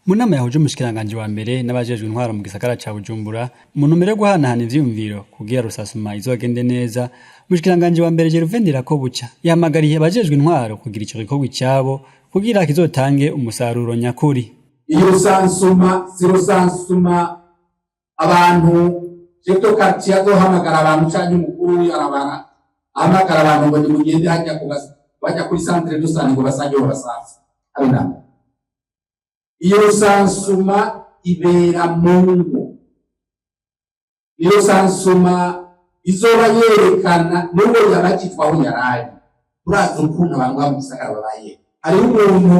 Mu nama yahuje umushikiranganji wa mbere n'abajejwe intwaro mu gisagara ca Bujumbura mu ntumbero yo guhanahana ivyiyumviro kugira recensement izogende neza, umushikiranganji wa mbere Gervais Ndirakobuca yahamagariye abajejwe intwaro kugira ico gikorwa icabo kugira kizotange umusaruro nyakuri. Iyo recensement si recensement abantu chef de quartier azohamagara abantu canke umukuru w'ibarabara ahamagara abantu ngo nimugende hajya bajya kuri centre de santé ngo basange babasanze habe nabo. Iyo recensement ibera mu ngo. Iyo recensement izoba yerekana n'uwo yabajijwe aho yaraye. Turazi ukuntu abantu baba mu gisagara babaye. Hariho umuntu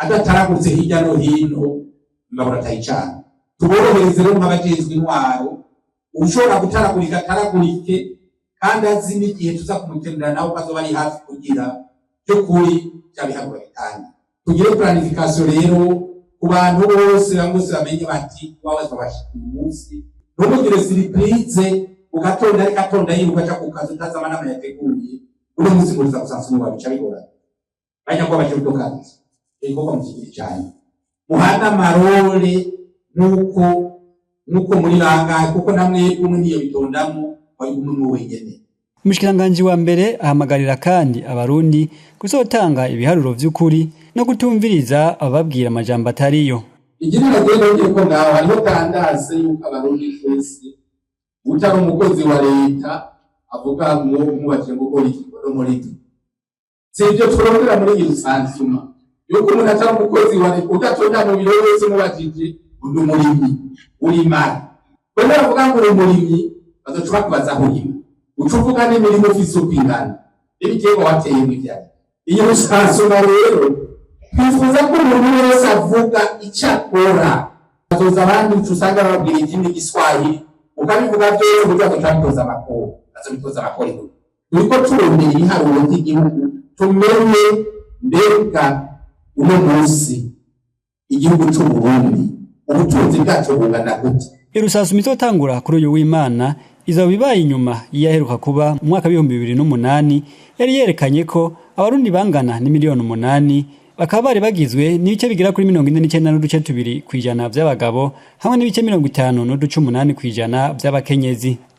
adataragutse hirya no hino, imbabura atayicana. Tuborohereze rero nk'abajejwe intwaro, ushobora gutaragurika ataragurike, kandi azi n'igihe tuza kumukenera nawe ko azoba ari hafi kugira by'ukuri bya biharuro bitange. Tugire planification rero ku bantu bose, bamwe bose bamenye bati wawe twabashika uyu munsi. Ntumugire surprise ugatonda, ariko atonda yiruka aja ku kazi utazi amanama yateguye uno munsi ngo uza gusansuma, bica bigorana. Bajya kuba baje kazi igikorwa mukigire cyane, muhana amarole nk'uko muri bangahe, kuko namwe umwe niyo bitondamo wari umwe wenyene. Umushikiranganji wa mbere ahamagarira kandi Abarundi kuzotanga ibiharuro vy'ukuri no kutumviriza abababwira amajambo atariyo. Ikindi nagenda ngiye ko ngaho hariho tendance yuko Abarundi twese, utari umukozi wa leta avuga ngo umubajije ngo ukora iki, ngo muri si ibyo turondera muri iyi recensement, yuko umuntu atari umukozi wa leta udatonda mu biro wese umubajije undi umurimyi urimara. Bamwe bavuga ngo uri umurimyi, bazoca bakubaza aho urima, uca uvuga n'imirimo ufise uko ingana n'ibiterwa wateyemo ivyari. Iyi recensement rero twifuza ko umuntu wese avuga icyo akora. Azoza abandi uca usanga bababwira ikindi Giswahili, ukabivuga byose kugira ngo bitoza amakuru, azobitoza amakuru. Turiko turondera ibiharuro by'igihugu, tumenye mbega uno munsi igihugu c'Uburundi ubutunzi bwaco bungana gute. Recensement izotangura kuri uyu w'Imana izoba ibaye inyuma y'iyaheruka kuba mu mwaka w'2008, yari yerekanye ko Abarundi bangana n'imiliyoni 8, bakaba bari bagizwe n'ibice bigera kuri 49.2% vy'abagabo hamwe n'ibice 50.8% vy'abakenyezi.